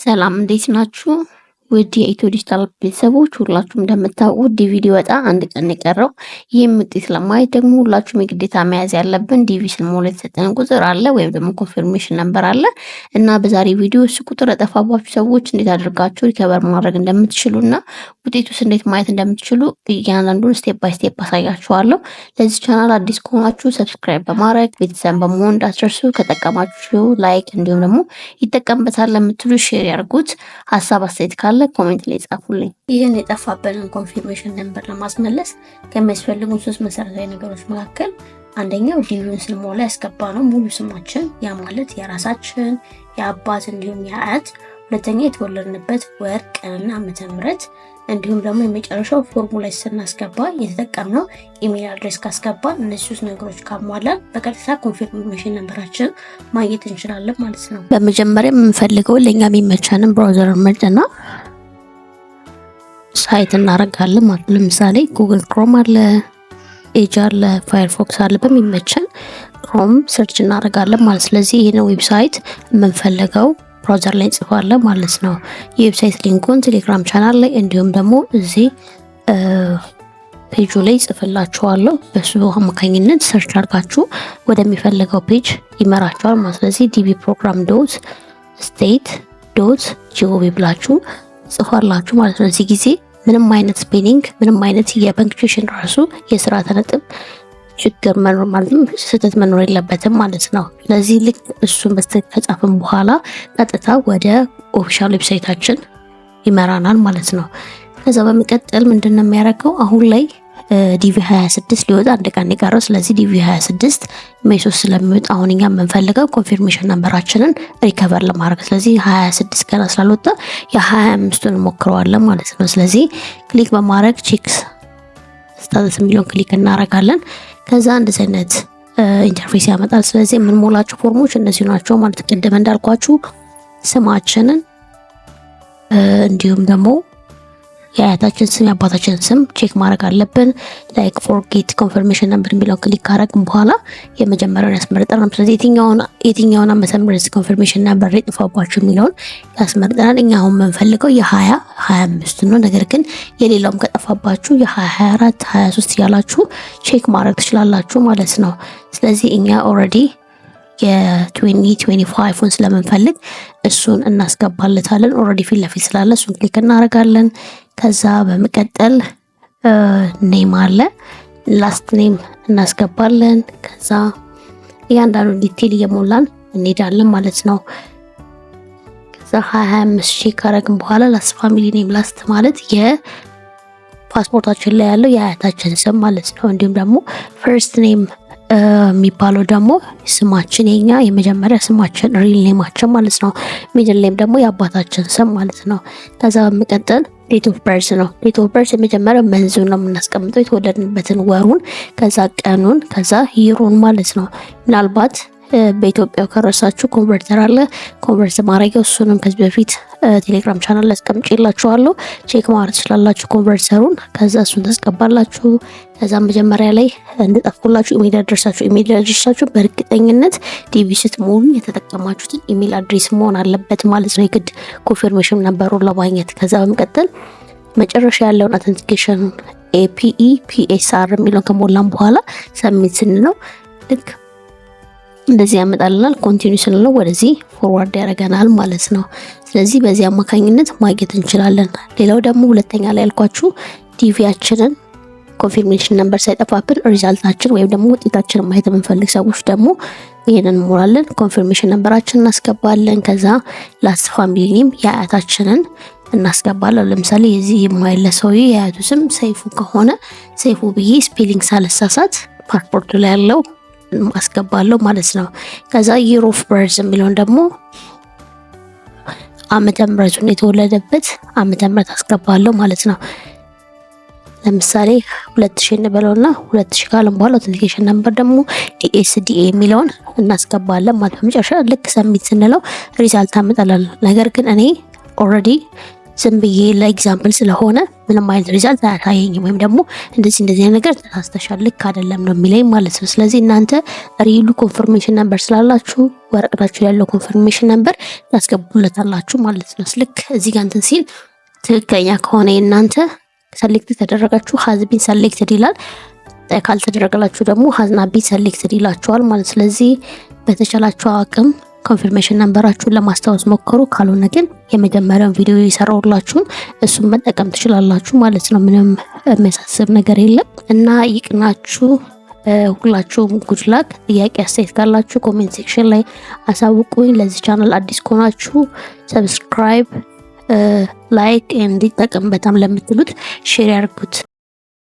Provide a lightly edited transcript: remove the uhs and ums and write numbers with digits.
ሰላም፣ እንዴት ናችሁ? ውድ የኢትዮ ዲጂታል ቤተሰቦች፣ ሁላችሁም እንደምታውቁት ዲቪ ሊወጣ አንድ ቀን የቀረው። ይህም ውጤት ለማየት ደግሞ ሁላችሁም የግዴታ መያዝ ያለብን ዲቪ ስንሞላ የተሰጠን ቁጥር አለ ወይም ደግሞ confirmation number አለ። እና በዛሬ ቪዲዮ እሱ ቁጥር ለጠፋባችሁ ሰዎች እንዴት አድርጋችሁ recover ማድረግ እንደምትችሉ እና ውጤቱስ እንዴት ማየት እንደምትችሉ እያንዳንዱን step by step አሳያችኋለሁ። ለዚህ ቻናል አዲስ ከሆናችሁ subscribe በማድረግ ቤተሰብ በመሆን እንዳትረሱ። ከጠቀማችሁ like፣ እንዲሁም ደግሞ ይጠቀምበታል ለምትሉ share ያርጉት። ሀሳብ አስተያየት ካለ comment ላይ ጻፉልኝ። ይህን የጠፋብንን confirmation number ለማስመለስ ከሚያስፈልጉን ሶስት መሰረታዊ ነገሮች መካከል አንደኛው ዲቪውን ስንሞላ ያስገባነው ሙሉ ስማችን፣ ያ ማለት የራሳችን፣ የአባት እንዲሁም የአያት፣ ሁለተኛ የተወለድንበት ወር፣ ቀንና ዓመተ ምህረት፣ እንዲሁም ደግሞ የመጨረሻው ፎርሙ ላይ ስናስገባ የተጠቀምነው email address ካስገባን፣ እነዚህ ሶስት ነገሮች ካሟላን በቀጥታ confirmation number ኣችን ማግኘት እንችላለን ማለት ነው። በመጀመሪያ የምንፈልገው ለእኛ የሚመቸንን browser መርጠን site እናደርጋለን ማለት ነው። ለምሳሌ Google Chrome አለ፣ Edge አለ፣ Firefox አለ። በሚመቸን Chrome search እናደርጋለን ማለት። ስለዚህ ይህን website የምንፈልገው browser ላይ እንጽፋለን ማለት ነው። የ website link ኡን ቴሌግራም ቻናል ላይ እንዲሁም ደግሞ እዚህ ፔጁ ላይ ጽፍላችኋለሁ። በሱ አማካኝነት search አድርጋችሁ ወደሚፈልገው page ይመራችኋል ማለት። ስለዚህ dvprogram.state.gov ብላችሁ ጽፋላችሁ ማለት ነው። እዚህ ጊዜ ምንም አይነት spelling፣ ምንም አይነት የ punctuation ራሱ የስርዓተ ነጥብ ችግር መኖር ማለትም ስህተት መኖር የለበትም ማለት ነው። ስለዚህ ልክ እሱን በስትክክል ከጻፍን በኋላ ቀጥታ ወደ official website ኣችን ይመራናል ማለት ነው። ከዛ በመቀጠል ምንድን ነው የሚያደርገው? አሁን ላይ ዲቪ 26 ሊወጣ አንድ ቀን የቀረው። ስለዚህ ዲቪ 26 May 3 ስለሚወጣ አሁን እኛ የምንፈልገው confirmation number ኣችንን recover ለማድረግ፣ ስለዚህ 26 ገና ስላልወጣ የ25ቱን እንሞክረዋለን ማለት ነው። ስለዚህ click በማድረግ check status የሚለውን click እናደርጋለን። ከዛ እንደዚህ አይነት interface ያመጣል። ስለዚህ የምንሞላቸው ፎርሞች እነዚሁ ናቸው ማለት። ቅድም እንዳልኳችሁ ስማችንን እንዲሁም ደግሞ የአያታችን ስም፣ የአባታችን ስም check ማድረግ አለብን። Like forget confirmation number የሚለውን click ካረግን በኋላ የመጀመሪያውን ያስመርጠናል። ስለዚህ የትኛውን ዓመተ ምህረት confirmation number የጠፋባችሁ የሚለውን ያስመርጠናል። እኛ አሁን የምንፈልገው የ2025 ነው። ነገር ግን የሌላውም ከጠፋባችሁ የ2024፣ 23 እያላችሁ check ማድረግ ትችላላችሁ ማለት ነው። ስለዚህ እኛ already የ2025ን ስለምንፈልግ እሱን እናስገባለታለን። Already ፊት ለፊት ስላለ እሱን click እናደርጋለን። ከዛ በመቀጠል name አለ፣ last name እናስገባለን። ከዛ እያንዳንዱ detail እየሞላን እንሄዳለን ማለት ነው። ከዛ 2025 check ካረግን በኋላ last family name፣ last ማለት የፓስፖርታችን ላይ ያለው የአያታችን ስም ማለት ነው። እንዲሁም ደግሞ first name የሚባለው ደግሞ ስማችን፣ የኛ የመጀመሪያ ስማችን፣ real name ኣችን ማለት ነው። Middle name ደግሞ የአባታችን ስም ማለት ነው። ከዛ በመቀጠል date of birth ነው። Date of birth የመጀመሪያው month ኡን ነው የምናስቀምጠው፣ የተወለድንበትን ወሩን፣ ከዛ ቀኑን፣ ከዛ year ኡን ማለት ነው። ምናልባት በኢትዮጵያ ከረሳችሁ converter አለ፣ convert ማድረጊያው። እሱንም ከዚህ በፊት ቴሌግራም ቻናል ላይ አስቀምጬላችኋለሁ። Check ማድረግ ትችላላችሁ converter ኡን። ከዛ እሱን ታስገባላችሁ። ከዛ መጀመሪያ ላይ እንደጠፍኩላችሁ email address ኣችሁ በእርግጠኝነት ዲቪ ስትሞሉ የተጠቀማችሁትን email address መሆን አለበት ማለት ነው፣ የግድ confirmation number ኡን ለማግኘት። ከዛ በመቀጠል መጨረሻ ያለውን authentication APE PSR የሚለውን ከሞላን በኋላ submit ስንለው ልክ እንደዚህ ያመጣልናል። Continue ስንለው ወደዚህ forward ያደርገናል ማለት ነው። ስለዚህ በዚህ አማካኝነት ማግኘት እንችላለን። ሌላው ደግሞ ሁለተኛ ላይ ያልኳችሁ ዲቪያችንን confirmation number ሳይጠፋብን result ኣችን ወይም ደግሞ ውጤታችንን ማየት የምንፈልግ ሰዎች ደግሞ ይህንን እንሞላለን። Confirmation number ኣችንን እናስገባለን። ከዛ last family name የአያታችንን እናስገባለን። ለምሳሌ የዚህ የማይለ ሰውዬ የአያቱ ስም ሰይፉ ከሆነ ሰይፉ ብዬ spelling ሳልሳሳት ፓስፖርቱ ላይ ያለው አስገባለሁ ማለት ነው። ከዛ year of birth የሚለውን ደግሞ ዓመተ ምሕረቱን፣ የተወለደበት ዓመተ ምሕረት አስገባለሁ ማለት ነው። ለምሳሌ 2000 እንበለውና 2000 ካልን በኋላ authentication number ደግሞ DSDA የሚለውን እናስገባለን ማለት ነው። መጨረሻ ልክ submit ስንለው result ያመጣልናል። ነገር ግን እኔ already ዝም ብዬ ለ example ስለሆነ ምንም አይነት result አያሳየኝም። ወይም ደግሞ እንደዚህ እንደዚህ ነገር ተሳስተሻል፣ ልክ አይደለም ነው የሚለኝ ማለት ነው። ስለዚህ እናንተ real ኡ confirmation number ስላላችሁ ወረቀታችሁ ያለው confirmation number ታስገቡለታላችሁ ማለት ነው። ልክ እዚህ ጋር እንትን ሲል ትክክለኛ ከሆነ የእናንተ select ተደረጋችሁ has been selected ይላል። ካልተደረገላችሁ ደግሞ hasn't been selected ይላችኋል ማለት። ስለዚህ በተቻላችሁ አቅም confirmation number ኣችሁን ለማስታወስ ሞክሩ። ካልሆነ ግን የመጀመሪያውን ቪዲዮ የሰራሁላችሁን እሱን መጠቀም ትችላላችሁ ማለት ነው። ምንም የሚያሳስብ ነገር የለም እና ይቅናችሁ። ሁላችሁም good luck። ጥያቄ አስተያየት ካላችሁ comment section ላይ አሳውቁኝ። ለዚህ ቻናል አዲስ ከሆናችሁ subscribe፣ like እንዲጠቅም በጣም ለምትሉት share ያርጉት።